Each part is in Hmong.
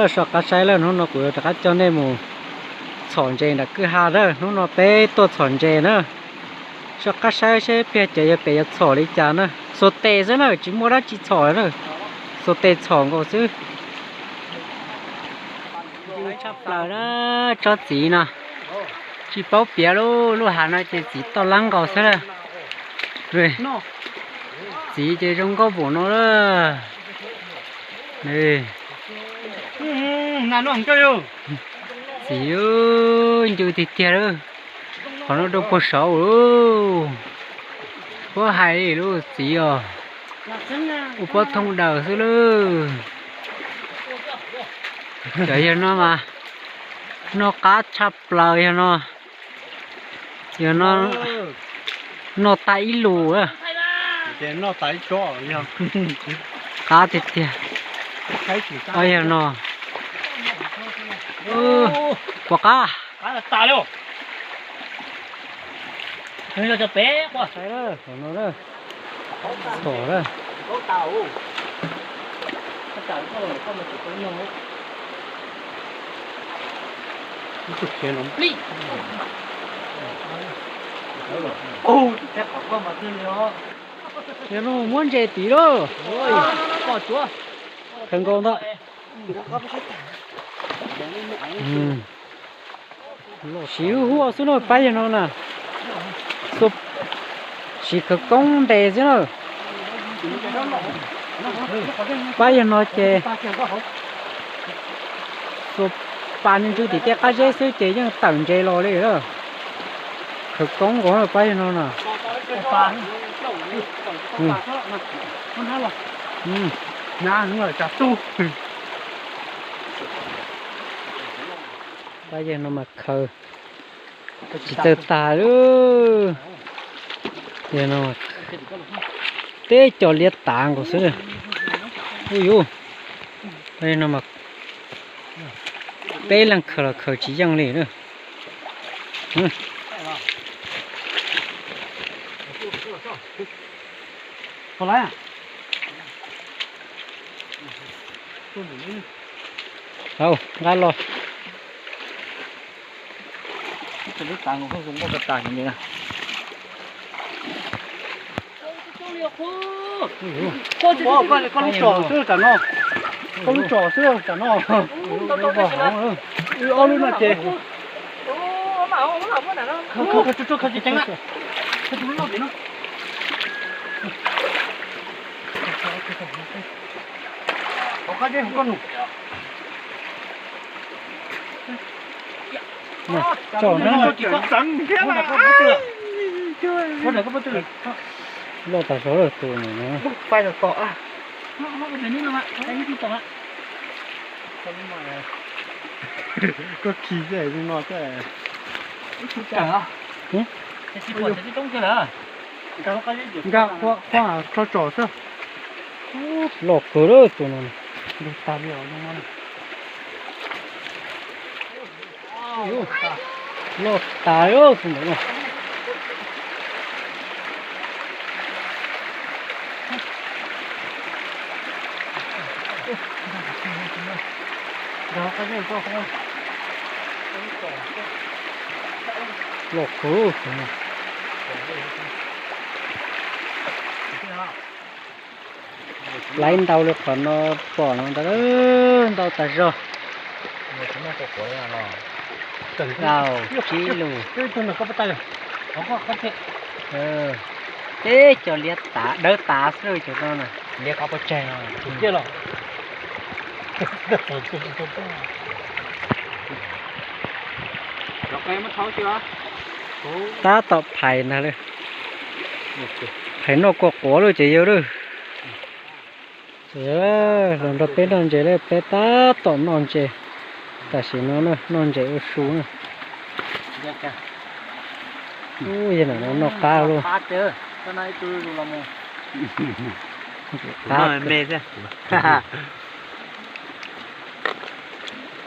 Soj qab saib lawm, hnub no kuv rov qab coj nej mus txhom ntses nram kwj ha lawm. Hnub no peb tuaj txhom ntses na. Soj qab saib seb pliag ces yog pem yuav txhom li cas na. Xuas tes xwb na, tsis muaj dab tsi txhom na. Xuas tes txhom nkaus xwb. Tshaj plaws na, tsob txiv no. Tsis paub piav lub, lub hav no ces txiv toj lab nkaus xwb na. Txiv ces zoo nkauj npaum no lawm. Txiv ncw tiag tiag lawm. Qhov no rau puag saud lawm. Puab hais li lub txiv os. Ua puab thooj daws xwb lawm. Cov yawg no mas noj qab tshaj plaws yawg no. Yawg no noj tag ib lus. Qab tiag tiag. Ob yawg no puas qab? Txhom lawm. Yog no muab ntses tid lauj. Khaws nkaus ntag. Siv huaj huaj xwb na pab yawg no na. Siv khawv koob ntes xwb na. Pab yawg no ces xuas pas ntsw tim tej qab zeb xwb ces yeej tawm ntses los li lawm. Khawv koob nkaus pab yawg no na. Pab yawg no mas khaws tsis txawj tag lawm. Yawg no teb cov liab tav nkaus xwb. Ub yuv, pab yawg no mas peb leeg khaws los khaws tsis yeej li na. Hau, nqa los. Koj lub tsom xwb tam no. Koj lub tsom xwb tam no. Wb ob lub no ces. Koj tso koj tso koj tso ceev na. Koj tso lub no pem no. Koj qab zeb hauv koj nus. Tsom na. Loj tas zog lawm tus no. Koj khi tej no tej. Nkag qhuav tso tsom xwb. Loj kawg lawm tus no. Ntug tag li os. Loj tas tus ntawd no. Loj kawg tus no. Laib ntau li qhov no pom no ntau, ntau tas zog. Ntau tsib lus. Teb cov liab tav dawb tav xwb cov no na. Tab tom phais ntag lawm. Phais noj kua quav lawm ces yawg lawm. Los nrog peb noj ntses lawm, peb tab tom noj ntses. Tam sim no noj ntses ua su na. Ub, yawg nam no noj qab lauj.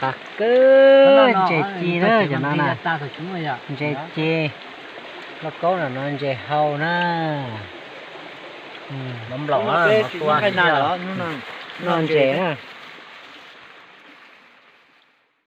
Qab kawg, ntses ci na cov no na. Ntses ci, lauj kaub no no ntses hau na. Noj ntses na.